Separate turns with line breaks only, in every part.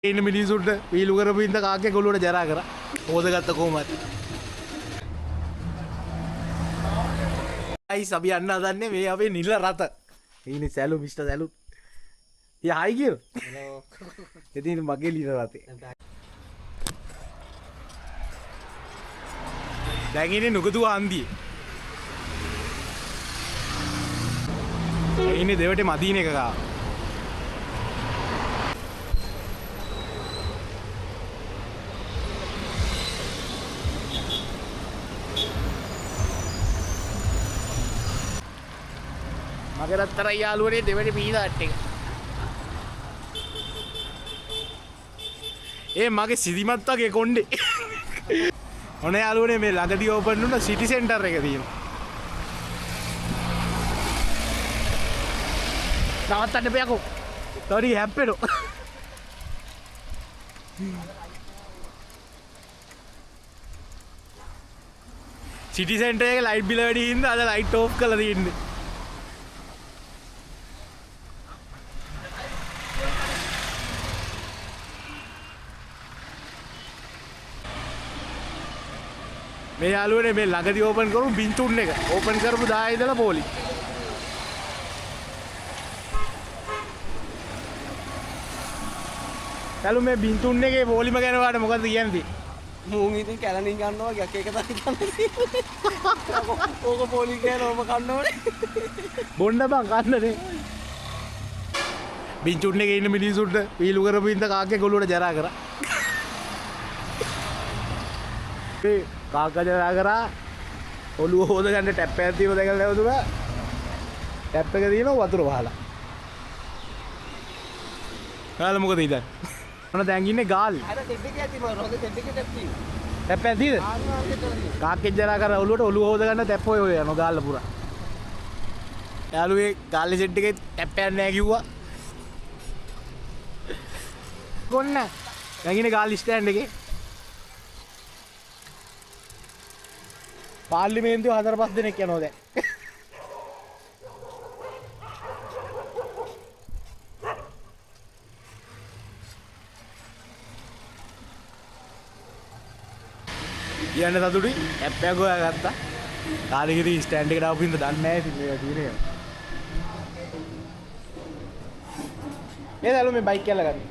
ඉන්න මිනිසුන්ට වීලු කරපු ඉඳ කාක්කේ කොළුවට ජරා කරා. හොදගත්ත කොහොමද? අයිස් අපි යන්න හදන්නේ මේ අපේ නිල රථ. ඉන්නේ සැලු මිස්ටර් සැලු. ඉතින් හයි කියලා.
හෙලෝ.
ඉතින් මගේ නිල රථේ. දැන් ඉන්නේ නුගදුව හන්දියේ. ඉන්නේ දෙවටේ මදීන එක ගාව. මගේ රත්තරන් යාළුවනේ දෙවෙනි පීසා හට් එක. ඒ මගේ සිදිමත් වගේ කොණ්ඩේ. ඔන්න යාළුවනේ මේ ළඟදී ඕපන් වුණ සිටි සෙන්ටර් එක තියෙනවා. නවත්තන්න එපා යකෝ. තව ටික හැප්පෙනවා. සිටි සෙන්ටර් එකේ ලයිට් බිල වැඩි හින්දා අද ලයිට් ඕෆ් කරලා තියෙන්නේ. මේ යාළුවනේ මේ ළඟදී ඕපන් කරපු බින්තුන් එක. ඕපන් කරපු 10 ඉඳලා පොලි. යාළු මේ බින්තුන් එකේ පොලිම ගැන ඔයාලට මොකද්ද කියන්නේ?
මූන් ඉතින් කැලණින් ගන්නවා වගේ එක තමයි කන්නේ. ඕක පොලි කියලා ඕම කන්න ඕනේ.
බොන්න බං කන්නනේ. බින්තුන් එකේ ඉන්න මිනිසුන්ට වීලු කරපු ඉඳ කාක්කේ කොළුවට ජරා කරා. මේ කාක්කා ජරා කරා ඔළුව හොද ගන්න ටැප් එකක් තියෙනවා දැකලා නැවතුණා. ටැප් එක තියෙනවා වතුර වහලා. ඔයාලා මොකද හිතන්නේ? ඔන්න දැන් ඉන්නේ ගාල්ලේ.
අර සෙට් එකේ ඇති මම හොඳ සෙට් එකේ ටැප් තියෙනවා.
ටැප් එකක් තියෙද? කාක්කේ ජරා කරා ඔළුවට ඔළුව හොද ගන්න ටැප් ඔය ඔය යනවා ගාල්ල පුරා. යාළුවේ ගාල්ලේ සෙට් එකේ ටැප් එකක් නෑ කිව්වා. කොන්න දැන් ඉන්නේ ගාල්ල ස්ටෑන්ඩ් එකේ. පාර්ලිමේන්තුවේ 4-5 දෙනෙක් යනවා දැන්. කියන්න සතුටුයි ඇප් එකක් හොයාගත්තා. කාලෙකදී ස්ටෑන්ඩ් එකට ආපු හින්දා දන්නේ නැහැ ඉතින් මේවා තියෙන එක. නේද යාළුවෝ මේ බයික් කියලා ගන්න.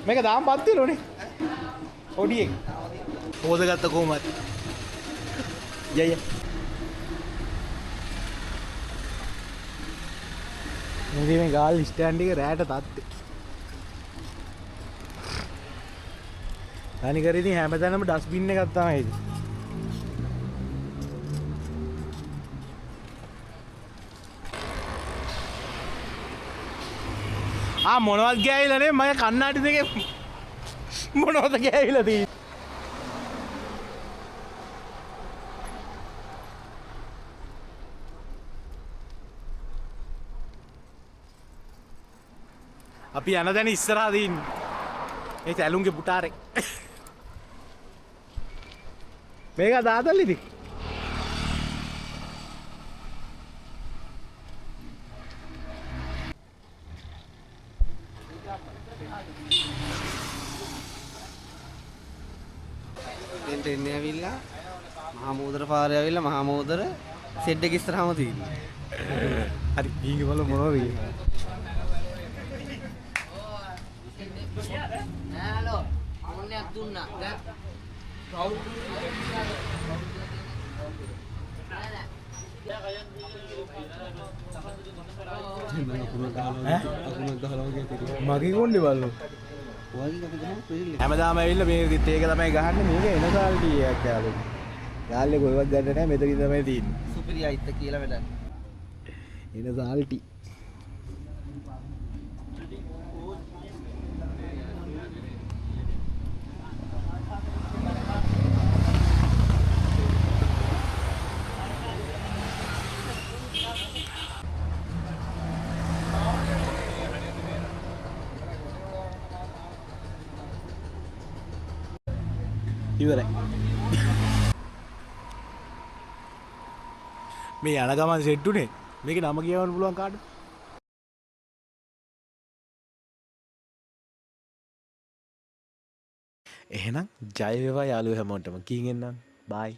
මේක දාම් පත් වෙනෝනේ. පොඩි එක. හොදගත්ත කොහොමද? යය. මොකද මේ ගාල් ස්ටෑන්ඩ් එක රෑට තත්ත්වේ. තනිකර ඉතින් හැමතැනම ඩස්බින් එකක් තමයි ඉතින්. ආ මොනවද ගෑවිලා නේ මගේ කණ්ණාඩි දෙකේ මොනවද ගෑවිලා තියෙන්නේ? අපි යන තැන ඉස්සරහා තියෙන්නේ. මේ සැලුන්ගේ පුටාරේ. මේක දාතල් ඉතින්.
එතෙන්ට එන්නේ ඇවිල්ලා මහා මෝදර පාරේ ඇවිල්ලා මහා මෝදර සෙඩ් එක ඉස්සරහම තියෙන්නේ.
හරි ගිහින් බලමු මොනවද කියන්නේ.
නෑ හලෝ ෆෝන් එකක් දුන්නා දැන්
මගේ කොණ්ඩේ බලන්න.
ඔයාගේ අපි ගහමු ප්‍රේල් එක.
හැමදාම ඇවිල්ලා මේ තේක තමයි ගහන්නේ. මේක එන සාල්ටි එකක් යාළුවෝ. ගාල්ලේ කොහෙවත් ගන්න නෑ මෙතනින් තමයි තියෙන්නේ.
සුපිරි අයිත්ත කියලා වැඩක්.
එන සාල්ටි. ඉවරයි. මේ යන ගමන් සෙට් උනේ. මේකේ නම කියවන්න පුළුවන් කාටද? එහෙනම් ජය වේවා යාළුවෝ හැමෝටම. ගිහින් එන්නම්. බයි.